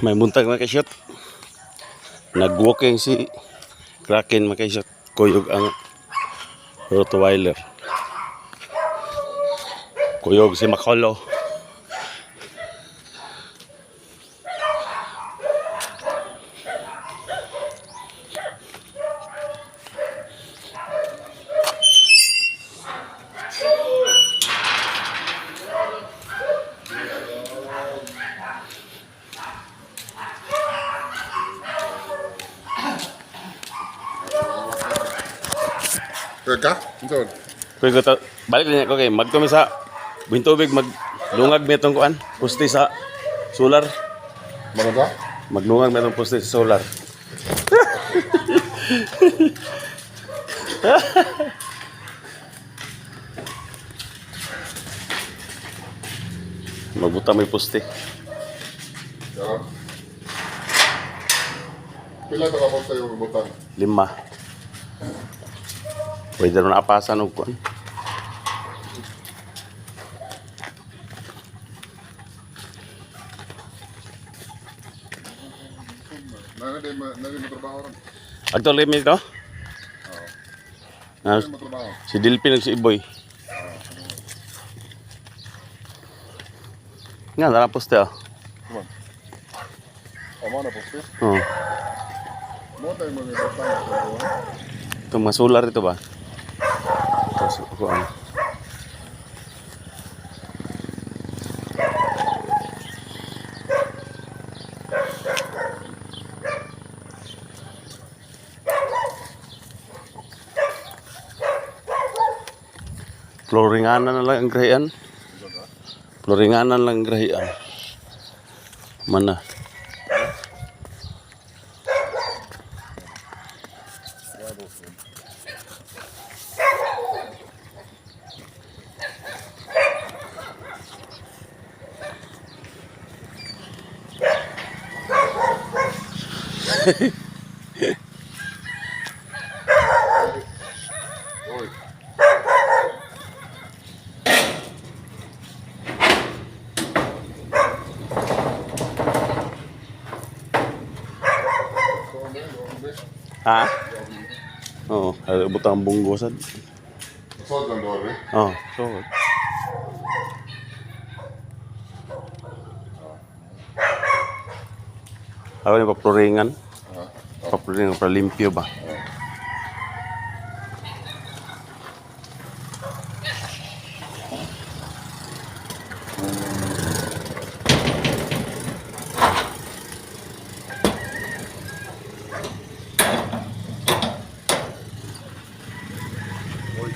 May buntag, mga kasyot. Nag-walking si Kraken, mga kasyot. Kuyog ang Rottweiler. Kuyog si Makolo. Ka? Unsa? Kuy ko balik na ko kay magtumi sa buhing tubig, maglungag mi itong kuan, poste sa solar. Mga ka? Maglungag mi itong poste sa solar. Magbuta may poste. Ya. Pila ta ka posta yung butang? Lima. Pwede rin apasan og kuan. Nana di ma nana di mo trabaho ron. Actually, mi ito? Ah, Nana di mo trabaho. si Dilpin ug si Iboy. Nga, dara poste ah. Come on. Amo na poste. Oh. Mo tayo mga butang sa buwan. Itong mga solar ito ba? Tapos, kuan. Floringanan na lang ang grahian. Floringanan lang ang grahian. Mana. Oy. Ha? Oo, oh, butang bunggo sad. Sod lang doon, eh. Oh, so. Ako ni paploringan. Ha? Paploringan para limpyo ba? Oy.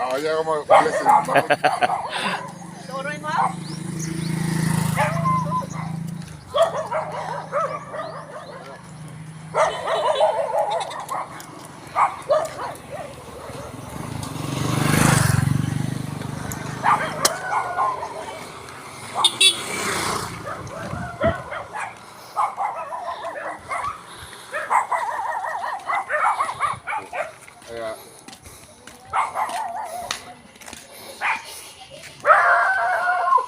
Ah, ayaw ko mag-blessing. Turoy mo? Kaya,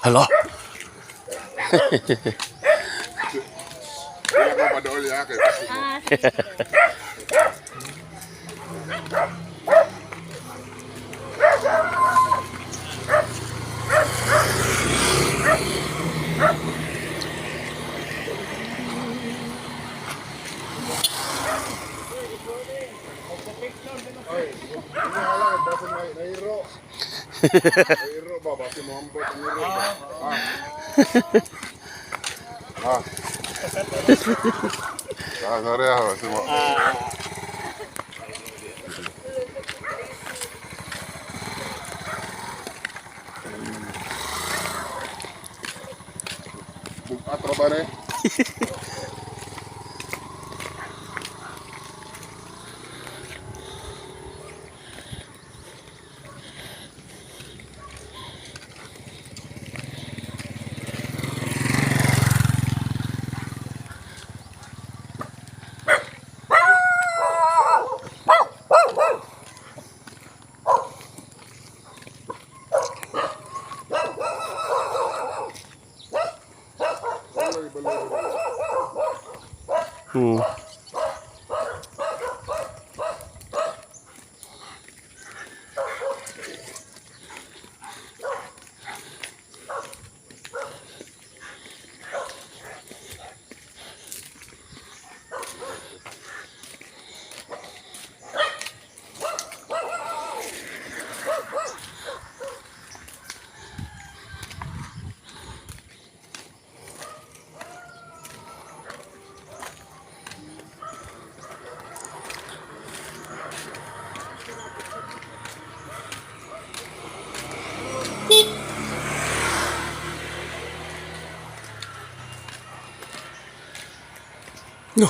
Hala. Wala ko padool ya kay. Ah, sige. Hindi hala kay basi may nahiro. Nahiro ba basi mo ambot ang hiro ba. Ah. Ah. Ah, sorry ah, basi mo. Bukat ra ba ni? Balay, balay. No.